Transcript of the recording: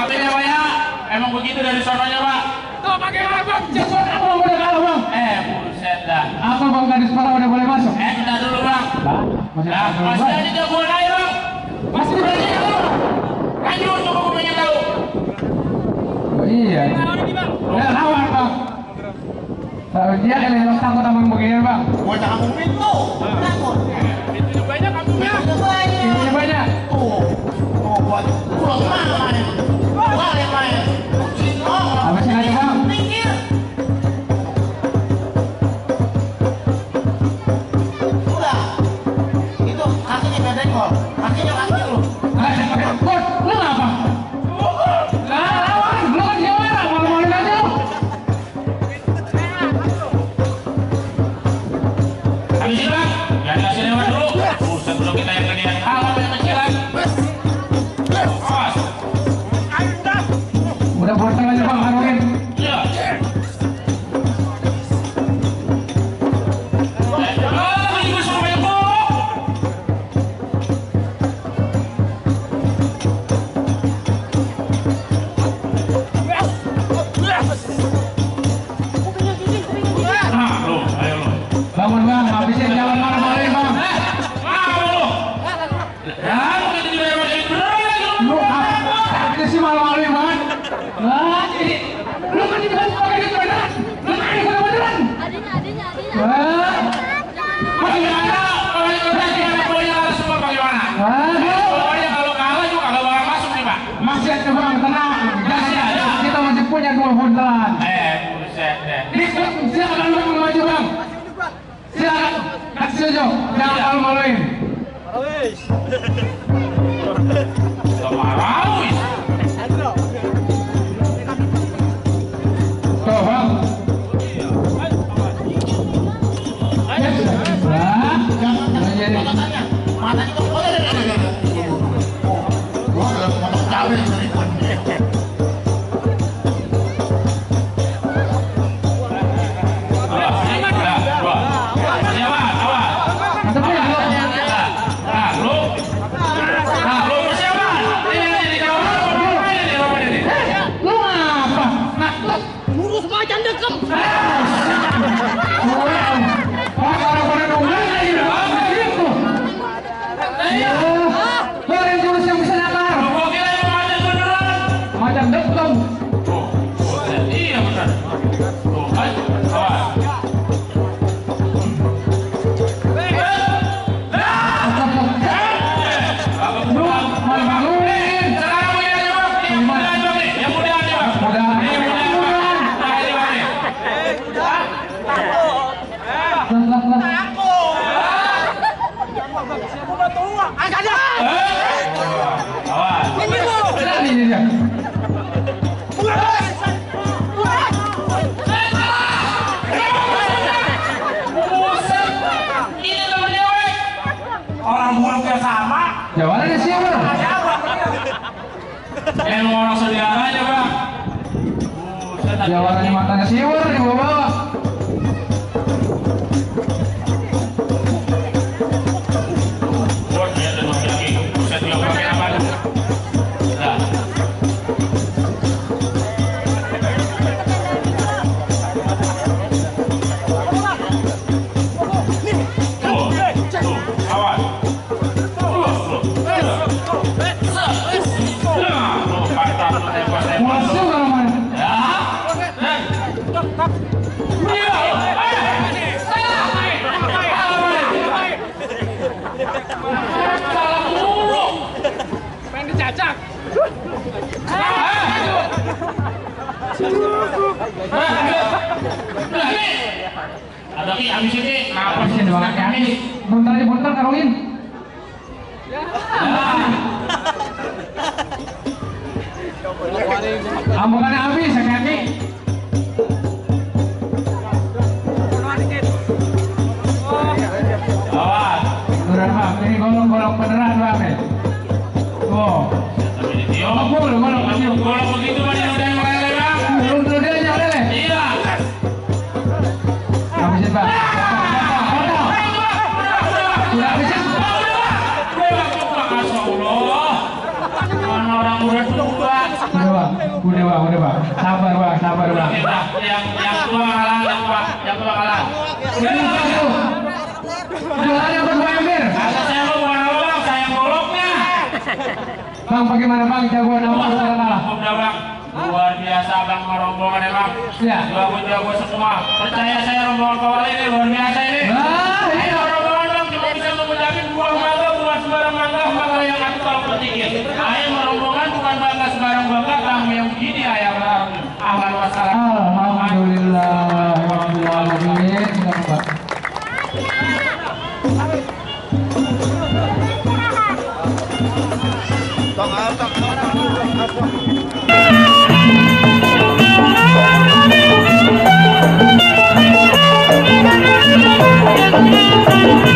maafin ya Pak ya. Emang begitu dari sononya Pak. Tuh pakai apa Bang? Jason apa udah kalah Bang? Buset dah. Apa Bang gadis para udah boleh masuk? Entar dulu Bang. Masih ada jagoan aja Bang. Masih berani ya Bang? Lanjut coba gue pengen tahu. Oh iya. Udah lawan Bang. Tahu dia yang takut sama begini Bang. Gua tak kamu pintu. Takut. Itu banyak kamunya. Ini banyak. Oh, buat pulang mana? Balik main. Apa sih aja Bang? Pinggir. Udah. Itu kakinya bedeng kok. Kakinya kaki lu. Bos, lu ngapa? Lah, lawan, lu kan juara, malu-maluin aja lu. Habis itu Bang. Jangan kasih lewat dulu. Buset dulu kita yang gedean kalah yang kecilan. Awas. Udah botol aja Bang, haruin. Iya. Ibu sama ibu. Nah, lu, ayo lu. Bangun Bang, habisin jalan malu-maluin Bang. Mau lu. Ya, begitu juga yang masih beneran lagi lu. Lu apa sih malu-maluin banget? Lah, jadi lu kan dibilang pakai gitu beneran. Lu kan dibilang beneran. Adanya. Wah, Bagaimana? Kalau yang udah boleh kalah semua bagaimana? aduh. Pokoknya kalau kalah juga kalau bakal masuk nih Pak. Masih ada Bang, tenang. Masih ada. Kita masih punya 2 buntelan. Buset deh. Silakan lu maju Bang. Silakan. Kasih setuju. Jangan malu-maluin. Marawis. Tuh Bang. Yes. Lah, jadi. Matanya kok boleh. Gua udah potong cabai dari gua. Lu apa? Nah, Lurus macan dekem. orang-orang nungguin lagi Bang. Gitu. Keluarin jurus yang bisa nakar. Macan dekem. Iya benar. Tuh kan, awas. Lu malu-maluin. Sekarang begini aja Bang. Ini mudahan Bang nih. Yang mudahan nih Bang. Mudahan. Ini mudahan Bang. Nah ini Bang nih. Awas. Ini dia. Buset. Ini namanya weh. Orang buruknya sama. Jawabannya siapa? Emang orang saudara aja Bang. Buset. Jawabannya matanya siwur di bawah. Buat dia dan laki-laki. Buset dia pakai apa tuh? Nah. Tuh, awas. Masuk kalau main. Pengen dicacak. Ada ki habis ini. Habisin dua kaki. Bentar aja bentar Karolin. Ambukannya habis kaki. Awas. Beneran Bang, ini golong-golong beneran Bang nih. Tuh. Golong begitu mah dia udah yang lele Bang. Belum dia nyala leh. Iya. Habisin Bang. Sudah habisin. Masya Allah. Mana orang muda tua. Sudah Bang. udah bang. Sabar bang, sabar bang. Yang tua kalah, yang tua kalah. Udah yang berdua Emir. Kata saya lu bukan bang, saya goloknya. Bang, bagaimana bang jagoan awal kalah? Udah bang, luar biasa bang rombongan ya bang. Ya. Jago semua. Percaya saya rombongan kawal ini luar biasa ini. Ayo rombongan bang, cuma bisa mengucapin buah mangga, bukan sembarang mangga, mangga yang aku kalau petikin. Ayo rombongan bukan bangga sembarang bangga, bang yang begini ayam bang. Ahlan wassalam. Alhamdulillah, alhamdulillah. Selamat. Thank you.